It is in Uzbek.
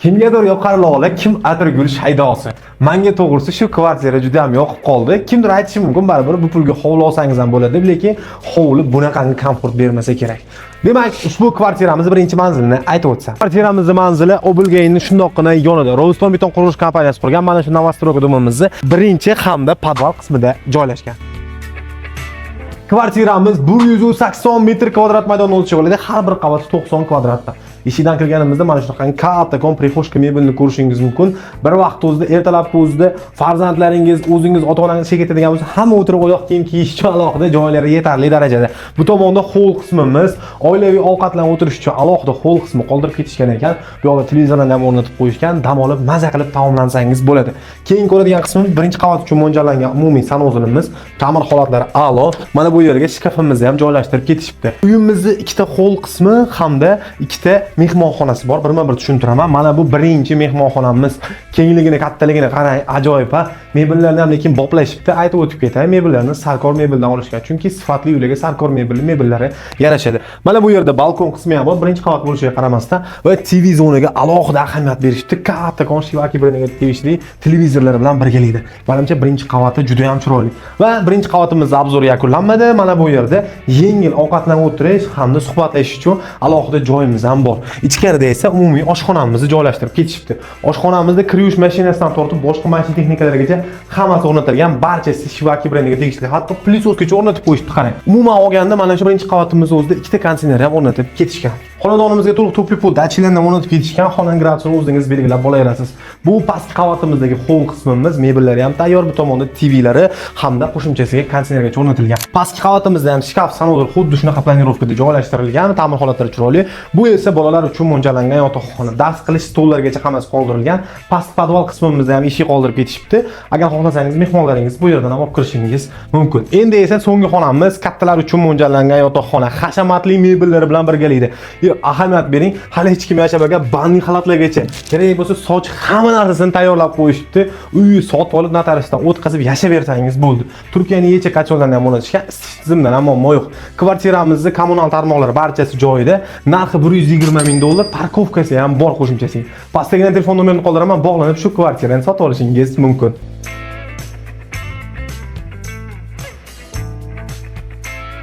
Kimgadir yoqar lola, kim atirgul shaydosi. Manga to'g'risi shu kvartira juda ham yoqib qoldi. Kimdir aytishi mumkin, baribir bu pulga hovli olsangiz ham bo'ladi deb, lekin hovli bunaqangi komfort bermasa kerak. Demak, ushbu kvartiramiz birinchi manzilini aytib o'tsam. Kvartiramizni manzili Obulgayning shundoqqina yonida. Robiston beton qurilish kompaniyasi qurgan mana shu новостройка дом imizni birinchi hamda podval qismida joylashgan. Kvartiramiz 180 metr kvadrat maydonni o'z ichiga oladi. Har bir qavati 90 kvadratda. Eshikdan kirganimizda mana shunaqa kattakon прихожка mebelni ko'rishingiz mumkin. Bir vaqt o'zida ertalabki o'zida farzandlaringiz, o'zingiz, ota-onangiz ishga ketadigan bo'lsa, hamma o'tirib oyoq kiyim kiyish uchun alohida joylari yetarli darajada. Bu tomonda hol qismimiz, oilaviy ovqatlanib o'tirish uchun alohida hol qismi qoldirib ketishgan ekan. Bu yoqda televizorlarni ham o'rnatib qo'yishgan, dam olib maza qilib taomlansangiz bo'ladi. Keyin ko'radigan qismimiz birinchi qavat uchun mo'ljallangan umumiy санузел imiz. Ta'mir holatlari a'lo. Mana bu yerga shkafimizni ham joylashtirib ketishibdi. Uyimizni ikkita hol qismi hamda ikkita mehmonxonasi bor. Birma-bir tushuntiraman. Mana bu birinchi mehmonxonamiz. Kengligini, kattaligini qarang, ajoyib ha. Mebellarni ham lekin boplashibdi. Aytib o'tib ketay, mebellarni Sarkor mebeldan olishgan. Chunki sifatli uylarga Sarkor mebellari yarashadi. Mana bu yerda balkon qismi ham bor. Birinchi qavat bo'lishiga qaramasdan va TV zonaga alohida ahamiyat berishibdi. Kattakon Shivaki brendiga tegishli televizorlar bilan birgalikda. Manimcha, birinchi qavati juda ham chiroyli. Va birinchi qavatimiz обзор yakunlanmadi. Mana bu yerda yengil ovqatlanib o'tirish hamda suhbatlashish uchun alohida joyimiz ham bor. Ichkarida esa umumiy oshxonamizni joylashtirib ketishibdi. Oshxonamizda kir yuvish mashinasidan tortib boshqa mashina texnikalarigacha hammasi o'rnatilgan. Barchasi Shivaki brendiga tegishli. Hatto пылесос gacha o'rnatib qo'yishibdi, qarang. Umuman olganda mana shu birinchi qavatimiz o'zida ikkita konditsioner ham o'rnatib ketishgan. Xonadonimizga to'liq тёплый пол datchiklarni ham o'rnatib ketishgan. Xonani gradusini o'zingiz belgilab olaverasiz. Bu pastki qavatimizdagi hol qismimiz, mebellari ham tayyor. Bu tomonda TVlari hamda qo'shimchasiga konditsionergacha o'rnatilgan. Pastki qavatimizda ham shkaf, санузел xuddi shunaqa планировка da joylashtirilgan, ta'mir holatlari chiroyli. Bu esa bolalar uchun mo'ljallangan yotoqxona. Dars qilish stollargacha hammasi qoldirilgan. Past podval qismimizda ham eshik qoldirib ketishibdi. Agar xohlasangiz, mehmonlaringiz bu yerdan ham olib kirishingiz mumkin. Endi esa so'nggi xonamiz, kattalar uchun mo'ljallangan yotoqxona, hashamatli mebellari bilan birgalikda. Yo, ahamiyat bering, hali hech kim yashamagan банный xalatlargacha. Kerak bo'lsa, soch, hamma narsasini tayyorlab qo'yishibdi. Uyni sotib olib, notariusdan o'tkazib yashayversangiz bo'ldi. Turkiyaning yecha котёл larni ham o'rnatishgan, isitish tizimidan ham muammo yo'q. Kvartiramizni kommunal tarmoqlari barchasi joyida. Narxi 120 ming dollar, парковка si ham bor qo'shimchasi. Pastdagina telefon nomerini qoldiraman, bog'lanib shu kvartirani sotib olishingiz mumkin.